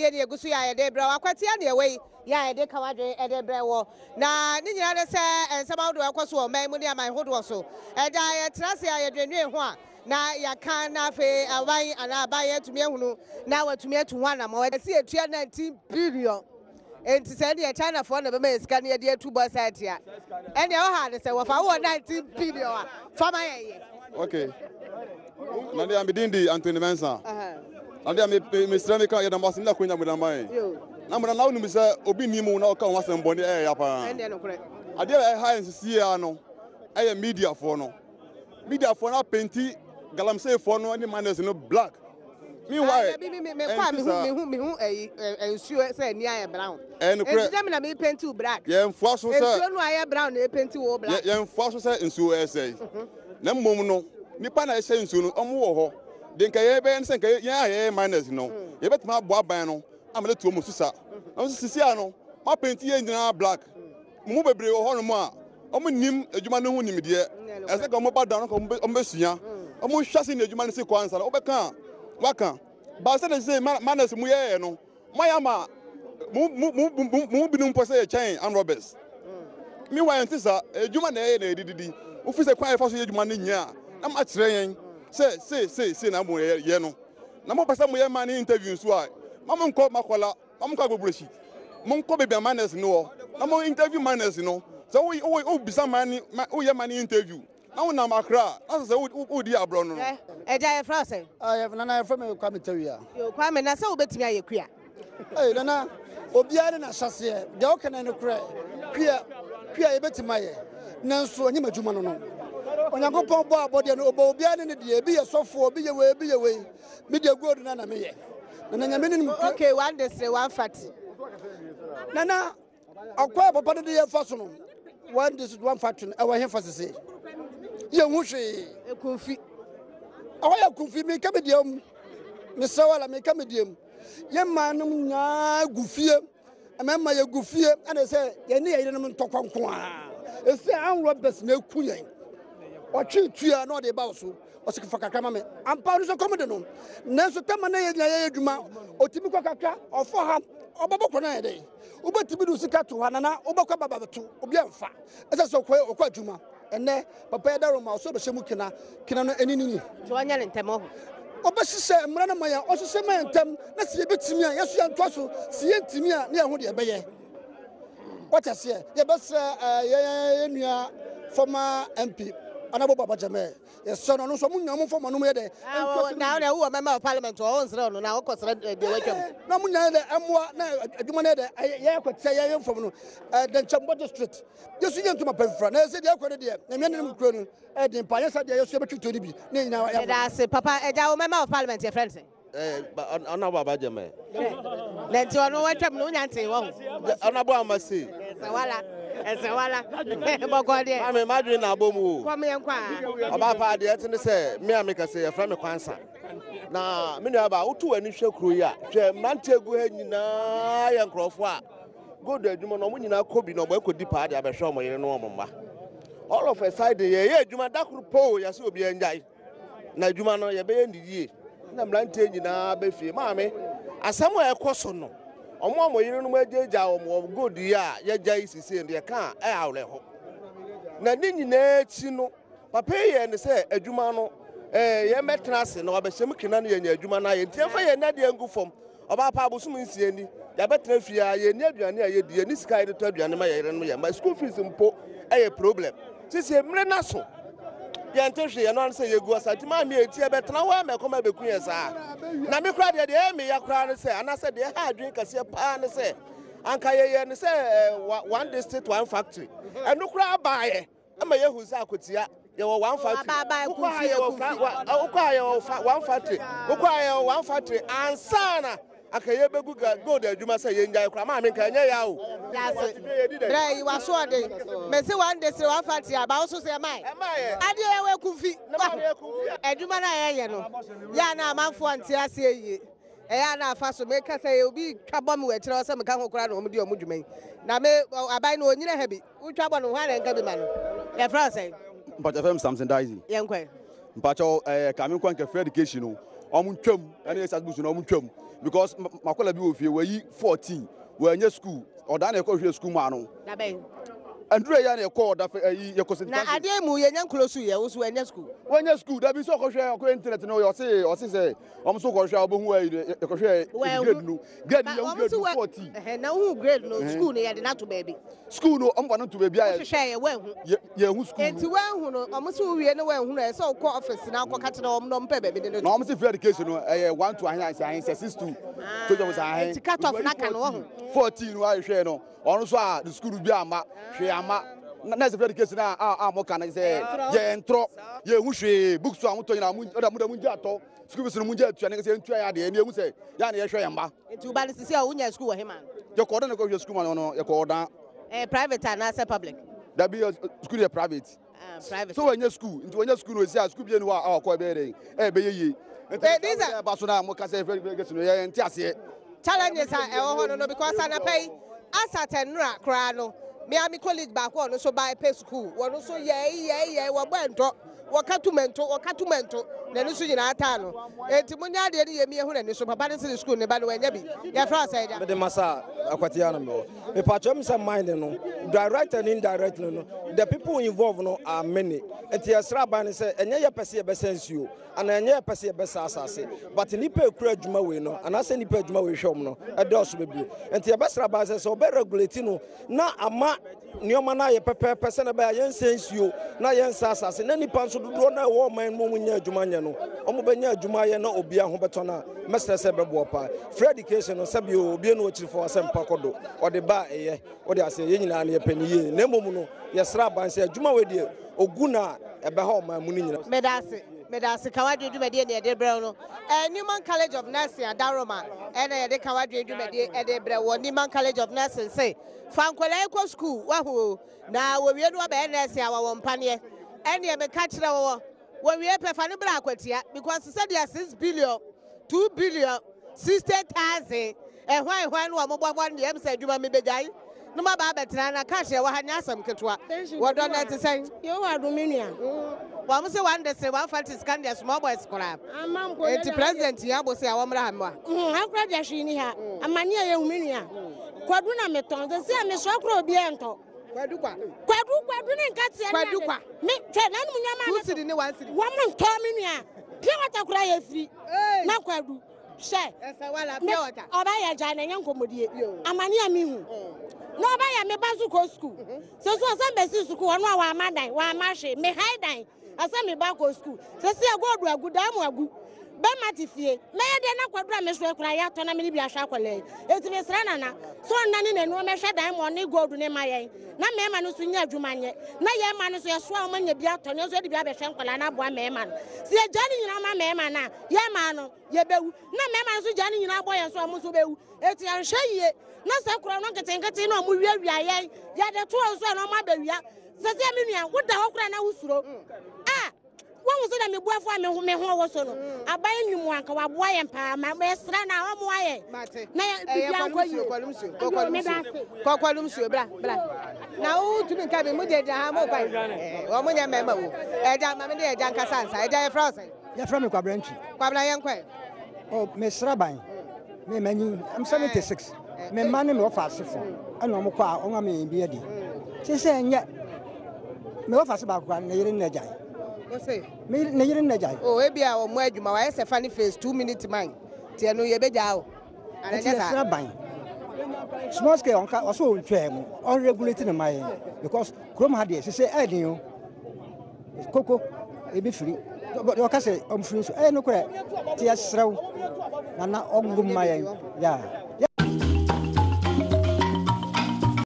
Dwumadie no yɛgu so yɛ a yɛde brɛ wo. Akwatia ne ɛwɔ yi yɛ a yɛde ka w'adwene de brɛ wɔ. Na ne nyinaa ne sɛ nsɛm ahodoɔ ɛkɔ so wɔ ɔman mu ne aman hodoɔ so. Ɛda yɛtena ase a yɛdwennwen ho a na yɛaka na afei aban anaa aban atumi ahunu na watumi atu ho anammɔn. Ɛsɛ yɛtua 19 billion. Enti sɛ ɛneɛ Chinafoɔ na ɛbɛma yɛ sika na yɛde atu bɔ saa atia. Ɛneɛ ɔha ne sɛ wɔfa wowɔ 19 billion a fa ma yɛn yɛ. Okay. Na deɛ me din di Anthony Mensah. Na deɛ me mesrɛ me ka yɛ damba se na konya mo damba yɛn. Na mo na wonim sɛ obi ni mu na ɔka ho asɛm bɔne ɛyɛ ya paa. Ɛneɛ nokorɛ. Adeɛ a ɛha yɛn sisi a no ɛyɛ mediafoɔ no. Mediafoɔ no apenti galamseyfoɔ no ne miners no black. Meanwhile, ah, me me me kɔ a mehu mehu mehu ɛyi nsuo sɛ ani ayɛ brown. Ɛyɛ nokorɛ. Nti sɛ mi na mi penti wo black. Yɛn foa so sɛ. Nsuo no ayɛ brown na epenti wo black. Yɛn foa so sɛ nsuo ɛsɛe. Mhm. Na mmom no nipa na ɛhyɛ nsuo no ɔmo wɔ hɔ. De nka yɛn bɛyɛ sɛ nka yɛn a yɛyɛ miners no mm. yɛbɛtumi aboa aban no ama no atu ɔmo so sa. Mm. Nanso sisi ano ma penti yɛn nyinaa black. Mo mu bebree wɔ hɔnom a wɔnnim adwuma no ho nimdeɛ. Ɛsɛ sɛ wɔba down na wɔbɛsua. Wɔhwɛ sɛnea adwuma no si kɔ ansa na wobɛka a, woaka. But sɛdeɛ sɛ manners mu yɛyɛ no, moayɛ ama mo mo mo mo mu binom mpo sɛ yɛkyɛn armed robbers. Meanwhile, ɛnte saa. Adwuma na yɛyɛ na yɛde didi. Wofi sɛ kwan a yɛfa so yɛ adwuma no nyɛ a, na moakyerɛ yɛn sɛ sei sei sei na moyɛ no. Na mopɛ sɛ moyɛ mmaa no interview nso a, ma monkɔ Makola. Ma monkɔ Agbogbloshie, monkɔ baabi a miners no wɔ na mo interview miners no. Sɛ wo wo wobisa mining woyɛ mining interview na wonam Accra a, na sɛ sɛ wodi aborɔ no no. Hwɛ, agya yɛfrɛ wo sɛn? Ah, yɛ, Nana yɛfrɛ me Kwame Tawia. Yo, Kwame, na sɛ wobɛtumi ayɛ kua? Hey, Nana, obiara ne n'ahyɛseɛ. Deɛ woka no nokorɛ. Kua, kua yɛbɛtumi ayɛ. Nanso ɛnyɛ m'adwuma no no. Onyankopɔn bɔ abɔdeɛ no, ɔbɔ obiara ne ne deɛ. Ebi yɛ sɔfoɔ, ebi yɛ wei, ebi yɛ wei. Me deɛ gold na na meyɛ. Nana nyame ne nim. Okay, one district, one factory. Nana, ɔkwan papa no de yɛ fa so no, one district, one factory no, ɛwɔ hefa sese? Yɛn ho hwee. Ekunfi. Ɛhɔ yɛ kunfi, meka me deɛ mu. Mesrɛ wala, meka me deɛ mu. Yɛn mmaa nom nyinaa gu fie. Mmarima yɛgu fie ɛna sɛ yɛne yɛn yerenom ntɔkwa nko ara. Ɛsɛ anworɔ bɛs na ɛku yɛn. Ɔtwe tua na ɔde ba wo so. Ɔsɛ fa kakra ma me. Ampa ɔno nso kɔm de no. Nanso tɛma na yɛn nyinaa yɛyɛ adwuma. Ɔtumi kɔ kakra, ɔfɔ ha, ɔbɛbɔ kɔ no ayɛ dɛn? Wobɛtumi de wo sika to hɔ nana wobɛkɔ aba bɛto obi amfa. Ɛsɛ sɛ ɔkɔ ɔkɔ adwuma. Ɛnɛ papa yɛ dawuro ma ɔsɛ ɔbɛhyɛ mu kena kena no ɛni nini. Nti ɔnyɛ ne ntɛm ɔho. Ɔbɛhyehyɛ mmara no ma yɛn, ɔhyehyɛ ma yɛn ntɛm na sɛ yɛbɛtumi a yɛso yɛntoa so, sɛ yɛntumi a ne yɛn ho deɛ ɛbɛyɛ. Wate aseɛ? Yɛbɛsrɛ yɛn yɛn nua former MP Honourable Baba Jammeh, yɛsrɛ no ɔno nso ɔmo nyinaa ɔmo mfa ɔmo anom yɛ dɛ. Na na wowɔ member of parliament wɔ wo nsrɛ ɔno na wokɔ srɛ deɛ watwam. Na ɔmo nyinaa yɛ dɛ ɛmoa na adwuma no yɛ dɛ yɛ akɔtea yɛn yɛn fam no Dɛnkyɛmmɔ district. Yɛso yɛ ntoma pɛmfra na yɛsɛ deɛ ɛkɔ no deɛ na mmea ne kuro no ɛden paa yɛsɛ deɛ yɛso yɛbɛtwe tuo no bi ne nyinaa yɛ. Yɛda ase papa agya wo member of parliament yɛfrɛ no sɛn? Ɔnabɔ aba gyɛmɛ. Na nti ɔno watwam no wonya ntee wɔ ho. Ɔnabɔ ama sei. Ɛsɛ wala ɛsɛ wala bɔkɔ deɛ. Maame madwene na abɔ mu o. Kɔm yɛn kɔ a. Ɔbaa paa deɛ ɛte ne sɛ me a meka sɛ yɛfrɛ me Kwansa. Na me nua baa woto w'ani hwɛ kuro yi a hwɛ mmeranteɛ gu ha nyinaa yɛ nkurɔfoɔ a gold adwuma no wɔn nyinaa kɔ bi na wɔn akɔdi paa de abɛhwɛ wɔn yere ne wɔn mma. All of a sudden yɛyɛ adwuma da koro poo yɛsɛ obiara ngyae. Na adwuma no yɛbɛyɛ no yie na mmeranteɛ nyinaa bɛ fie. Maame, asɛm a ɛkɔ so no, wɔn a wɔn yerenom agyaagyaa wɔn wɔ gold yi a yɛagya yi sisei no, yɛka a ɛyɛ awerɛho. Na ne nyinaa akyi no, papa yi yɛɛ ne sɛ adwuma no, ɛɛ yɛmmɛtena ase na wabɛhyɛ mu kena no yɛnya adwuma no ayɛ. Nti yɛmfa yɛn nnadeɛ ngu fam. Ɔbaa pa abosom nsia ni, yɛabɛtena fie ara, yɛnni aduane a yɛdi, yɛnni sika a yɛde tɔ aduane ma yɛn yerenom, yɛn mma. School fees mpo yɛ problem. Sisi mmere no aso, yɛnte hwee, ɛno ara ne sɛ yɛgu ɔsa. Nti maame enti yɛbɛtena hɔ ama ɛkɔm abɛku yɛn saa. Na me koraa deɛ, deɛ ɛyɛ me ya koraa ne sɛ, anaasɛ deɛ ɛha adwene kɛseɛ paa ne sɛ, anka yɛyɛ ne sɛ one district, one factory. Ɛno koraa baeɛ. Ama yɛahu sɛ akotia yɛwɔ one factory. Wokɔ ha yɛwɔ fa wokɔ ha yɛwɔ fa one factory. Wokɔ ha yɛwɔ one factory. Ansa na aka yɛbɛgu gold adwuma sɛ yɛngyae koraa maame nka ɛnyɛ ya o. Yase brɛ yi waso ɔden. Mese one district one factory aba wo so sɛ ɛmae. Adeɛ yɛwɔ ekumfi. Adwuma no a yɛyɛ no yɛ a na amanfoɔ nte aseɛ yie. Ɛyɛ a na afa so meka sɛ obi twa bɔ me wɔ akyire hɔ sɛ meka ho koraa na wɔn di wɔn dwuma yi. Na me aban no ɔnyina ha bi. Wotwa bɔ no hwan na nka bi ma no? Yɛfrɛ wo sɛn? Mpakyɛ fɛm Samson Daisy. Yɛnkɔ ɛ. Mpakyɛ ɛɛ eh, kame nkɔ nkɛ free education no. Wɔn ntwam ɛne ɛsas busu na wɔn ntwam because makɔla bi wɔ fie wɔyi 14 wɔanyɛ school ɔdaa na yɛkɔ hwɛ school mu ano. Dabɛn. Nduro yɛ na yɛkɔ ɔda fɛ ɛyi yɛkɔ sɛ. Na adeɛ mu yɛnya nkuro so yɛ woso wɔnyɛ school. Wɔnyɛ school dabi sɛ ɔkɔhwɛ ɔkɔ internet no ɔse ɔse sɛ wɔn so kɔhwɛ a wɔbɛhu ɛyi yɛkɔhwɛ grade no grade yɛ hu grade no 14. Na wohu grade no school no yɛde no ato baabi. School no ɔmo fa no to baabi a. Wohwehwɛ yɛ woanhu. Yɛ yɛhu school no. Enti woanhu no ɔmo se wowie no woanhu no ɛsɛ wokɔ office na wokɔ ka kyerɛ wɔn na ɔmo pɛ baabi de no to. Na ɔmo se free education no ɛyɛ 1 to ahe ahe ahe sɛ 6 to to jɔn sɛ ahe. Enti cut off na ka no wɔho. 14 no ahwehwɛ no ɔno nso a ne school bi amma hwee amma na sɛ free education a a mo ka no sɛ yɛ ntorɔ yɛhu hwee books a mo tɔ nyinaa mo ɔda mo da mo ngye atɔ school fees no mo ngye atua ne sɛ yɛntua yɛ adeɛ ne yɛhu sɛ yɛ a na yɛhwɛ yɛn mma. Nti wo ba no sisi a wonya sukuu wɔ he ma no? Yɛkɔ ɔdan na yɛkɔhwɛ sukuu ma no no yɛkɔ ɔdan. Ɛyɛ private anaasɛ public? Dabi sukuu no yɛ private. Ah, private. So wɔnyɛ sukuu nti wɔnyɛ sukuu no esi a sukuu bi ni hɔ a ɔkɔ ɛbɛyɛ dɛn ɛbɛyɛ yie. Nti eh, these are ɛba so na mo ka sɛ fɛ fɛ no yɛ nte aseɛ. Challenges a ɛwɔ hɔ no no because anapa yi asatɛ nnora koraa no me a me colleague baako ɔno nso ba pɛ sukuu wɔn nso yɛɛ yɛɛ yɛɛ wɔbɔ ɛntɔ. Wɔka tu mɛnto, wɔka tu mɛnto, n'ani so nyinaa taa no. Enti monyɛ adeɛ no yie mmiɛhu n'ani so. Papa no se ne sukuu ne ba no wanya bi. Yɛfrɛ wo sɛn agya? Mede Masa Akwati ara na mewɔ. Mepakyɛw me sɛ mine no, direct and indirectly no, the people involved no are many. Nti yɛsrɛ aban no sɛ ɛnyɛ yɛpɛ sɛ yɛbɛsa nsuo anaa ɛnyɛ yɛpɛ sɛ yɛbɛsa asase but nnipa a ɛkura adwuma wei no anaasɛ nnipa adwuma wei hwɛ wɔn no ɛdɔɔso bebree. Nti yɛbɛsrɛ aban sɛ sɛ ɔbɛ regulate no na ama nneɛma no ayɛ pɛpɛɛpɛ sɛnea ɛbɛyɛ a yɛnsɛ nsuo na yɛnsɛ asase na nnipa nso dodoɔ no a ɛwɔ ɔman mu wɔn nyɛ adwuma nyɛ no wɔn bɛnya adwuma ayɛ na obiara ho bɛtɔ no a mɛsrɛ sɛ ɛbɛboa paa. Free education no sɛbi o obiara ne ɔkyiri fo asɛmpa kɔ do ɔde ba a ɛyɛ wode aseɛ yɛn nyinaa no yɛpɛ ne yie na mmom no yɛsrɛ aban sɛ adwuma wei deɛ ɔgu no a ɛbɛha ɔman mu no nyinaa. Meda ase, meda ase. Kawadwe dwumadie na yɛde brɛ wo no. Eh, Newman College of Nursing Adaroma ɛna yɛde Kawadwe dwumadie ɛde brɛ wɔ Newman College of Nursing se Fa nkwadaa yi kɔ sukuu, wahu o, na wɔwie no wɔbɛyɛ nɛɛse a wɔwɔ mpaneɛ. Ɛnneɛ meka kyerɛ wɔwɔ, wɔwie pɛ fa no bra akwatia because sɛdeɛ 6 billion, 2 billion, 60,000 ɛhwan hwan no wɔn bɔbɔ no deɛ ɛm sɛ adwuma mebɛgyae na maba abɛtena na cash ɛwɔ ha nyɛ asɛm ketewa. Wɔdɔ no ɛte sɛn? Yehowa adom me nua. Wɔn se one de one fa te sika no deɛ small boys koraa. Enti president yɛn abo se a wɔmmra ha mmoa. Ha koraa deɛ hwee ni ha. Amane a yɛhu me nua. Kwadu na metɔn. Sɛ sɛ mesɔɔ koraa obiara ntɔ. Kwadu kwa. Kwadu kwadu ne nkateɛ ne ade. Kwadu kwa. Me hwɛ nanom nneɛma a. Two cedi ne one cedi. Wɔn ntɔ me nua. Pure water koraa yɛ firi. Na kwadu. Hwɛ. Ɛsɛ wala pure water. Ɔba yɛ gya na ɛnyɛ nkɔmmɔdie. Amane a mehu. Na ɔba yɛ me ba nso kɔ sukuu. Sɛ so ɔsan bɛsi sukuu ɔno a wama dan wama hwee mehae dan. Ɛsɛ me ba kɔ sukuu. Sɛsi a gold agu, dan mu agu. Bɛma te fie. Mɛyɛ dɛn na kwaduro a mesoɛ koraa yɛatɔ na mede bi ahwɛ akwadaa yi. Enti mesrɛ Nana sɛ ɔnnane n'ani ɔmmɛhwɛ dan mu ɔne gold no mma yɛn na mmarima no nso nya adwuma nyɛ. Na yɛn mma no nso yɛsoa wɔn anya bi atɔ na yɛn nso yɛde bi abɛhwɛ nkwadaa no aboa mmarima no. Sɛ yɛgyaa ne nyinaa ma mmarima no a, yɛn mmaa no yɛbɛwu. Na mmarima no nso gyaa ne nyinaa bɔ yɛn so a, wɔn nso bɛwu. Enti yɛnhwɛ yie na sɛ korɔ no nketenkete na wɔwiawia yɛn, yɛde to wɔn so a na wɔabɛwia. Sɛsɛ me nua, woda hɔ koraa na wosuro. A wohu sɛ na me bu afu a me ho me ho woso no. Aban nim anka waboa yɛn paa ma mesrɛ na ɔmoa yɛn. Mate. Na yɛ biribi ankɔ yie. Kɔkɔlum suo, kɔkɔlum suo, kɔkɔlum suo, bra, bra. Na wotumi nka bi, mo gyinagyina ha, mo kwan. Wɔn mo nyɛ mmarima wo. Ɛgya, ma me ne ɛgya nkasa nsa. Ɛgya yɛfrɛ wo sɛn? Yɛfrɛ me Kwabena Ntwi. Kwabena yɛn kɔ ɛ. Oh, mesrɛ ban. Me manyin, I'm 76. Me mma ne me wɔfa asefo ɛna wɔn kɔ a wɔn ama yɛn bi adi. Sɛ sɛ ɛnyɛ me wɔfa ase baako koraa ne yere nna gyae. Ose. Me ne yere nna gyae. Oh, ebi a wɔn adwuma wɔayɛ sɛ funny face 2 minute man. Ti ɛno yɛbɛgyaa o. Ana Nti nyɛ saa. yɛsrɛ ban. Small scale ɔnka ɔsɛ ɔntwaa mu ɔnregulate ne ma yɛn because kurom ha deɛ sɛ sɛ ɛɛden o. Koko ebi firi ɔka sɛ ɔmfiri nso ɛyɛ nokorɛ nti yɛsrɛ wo nana ɔngu mma yɛn ya.